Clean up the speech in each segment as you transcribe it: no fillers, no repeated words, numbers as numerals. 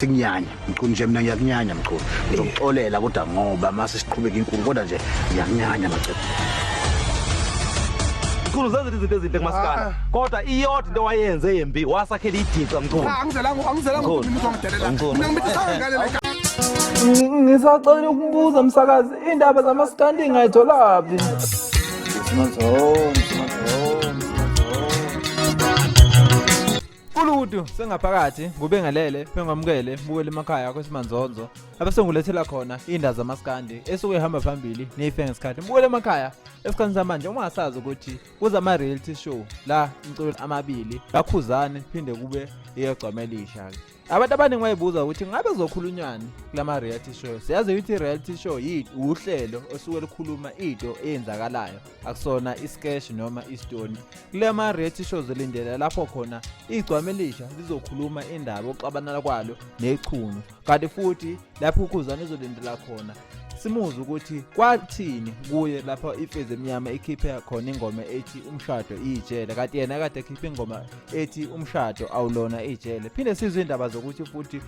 Sikunyanya mchunu nje, mina ngiyakunyanya mchunu, ngizokuxolela kodwa ngoba mase siqhubeka inkulu, kodwa nje ngiyakunyanya macebo. Mchunu zenzile izinto ezinhle kumasikandi, kodwa iyodwa into wayenze yembi, wasakhela idixa mchunu. Angizelanga, angizelanga ukuthi mina uzongidelela. Mina ngimithisanga ngale la ekhaya. Ngisacela ukubuza msakazi, indaba zamaskandi ngayitholaphi? Kulukudu sengaphakathi ngubengelele bengamukele bukele emakhaya kwesimanzonzo abesengulethela khona indaba zamaskandi esuke ihamba phambili neyife ngesikhathi. Mbukele emakhaya esikhathini samanje, uma ungasazi ukuthi kuza ama-reality show la umculo amabili kaKhuzani phinde kube iyegcwama elisha-ke. Abantu abaningi bayibuza ukuthi ngabe kuzokhulunywani kulama reality show. Siyazi ukuthi i-reality show uhlelo osuke lukhuluma into eyenzakalayo, akusona iskeshi noma isitoni. Kulama reality show zilindela lapho khona igcwama elisha lizokhuluma indaba oxabana kwalo nechunu, kanti futhi lapho uKhuzani izolindela khona simuze ukuthi kwathini kuye lapho iMfezi Emnyama ikhiphe khona ingoma ethi umshado ijele, kanti yena kade ekhiphe ingoma ethi umshado awulona ijele. Phinde sizwe indaba zokuthi futhi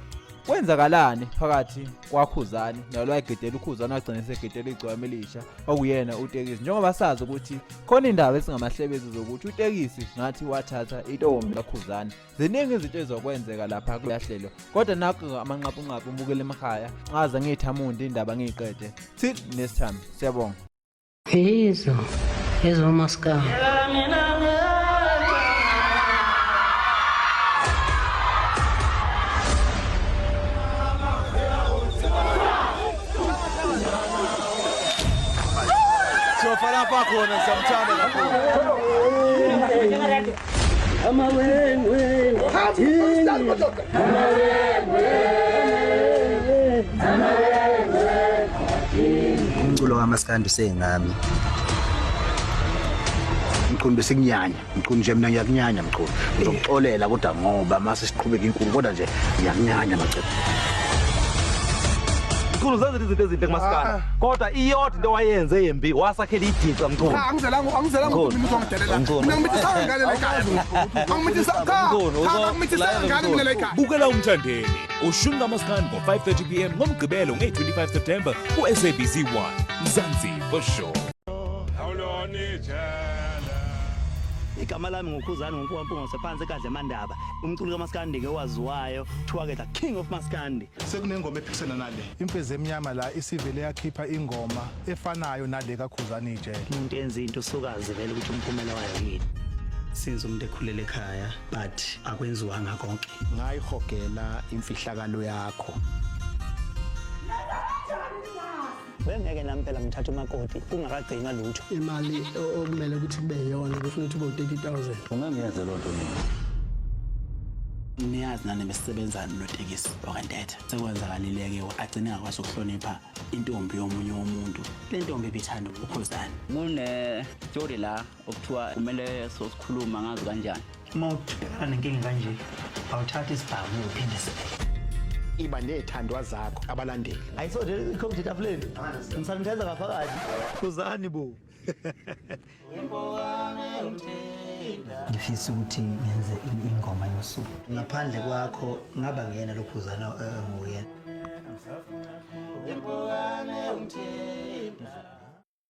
kwenzakalani phakathi kwaKhuzani nalo wayegidela uKhuzani wagcina esegidela igcwama elisha okuyena uTekisi, njengoba sazi ukuthi khona indaba esingamahlebezi zokuthi uTekisi ngathi wathatha intombi kaKhuzani. Ziningi izinto ezokwenzeka lapha kuyahlelo, kodwa nakho amanqapunqapu umukele emakhaya nxaza ngiyithamundi indaba ngiyiqede. Till next time, siyabonga. Yizo ezomaskandi. Sofa lapha khona siyamthanda kakhulu. Umculo kamaskandi usengami mchunu, besikunyanya mchunu nje, mina ngiyakunyanya mchunu, ngizokuxolela kodwa ngoba mase siqhubeka inkulu, kodwa nje ngiyakunyanya macebo. Mchunu zenzile izinto ezinhle kumasikandi, kodwa iyodwa into wayenze yembi, wasakhela idixa mchunu. Angizelanga, angizelanga ukuthi mina uzongidelela. Mina ngimithisanga ngale la ekhaya. Angimithisanga, cha, cha, angimithisanga ngale mina la ekhaya. Bukela uMthandeni ushuni kamaskandi ngo-5:30 pm ngoMgqibelo nge-25 September ku-SABC 1 Mzansi for sure. Igama lami nguKhuzani ngoMpukampunga phansi ekadle emandaba, umculi kamaskandi ke owaziwayo, kuthiwa ke the king of maskandi. Sekunengoma ephikisana nale. Imfezi Emnyama la isivele yakhipha ingoma efanayo nale kaKhuzani ijele. Umuntu enza into usukazi vele ukuthi umphumela wayo yini. Since umuntu ekhulele ekhaya but akwenziwanga konke. Ngayihogela imfihlakalo yakho. Bengeke nami phela ngithathe umakoti kungakagcinwa lutho. Imali okumele ukuthi kube yiyona kufuna ukuthi ube u-30,000. Ungangiyenze loo nto mina. Niyazi nani besisebenza notekisi okantetha. Sekwenzakalile-ke agcine engakwazi ukuhlonipha intombi yomunye womuntu. Le ntombi ibithanda uKhuzani. Kune-story la okuthiwa kumele sosikhuluma ngazi kanjani. Uma ubhekana nenkinga kanje awuthathi isibhamu uphinde sibheke. Iba nezithandwa zakho abalandeli. Ayisondele ikhompyutha etafuleni. Ngisanitheza ngaphakathi. Khuzani bo. Ngifisa ukuthi ngenze ingoma yosuku. Ngaphandle kwakho ngaba ngiyena lokhuzana nguyena.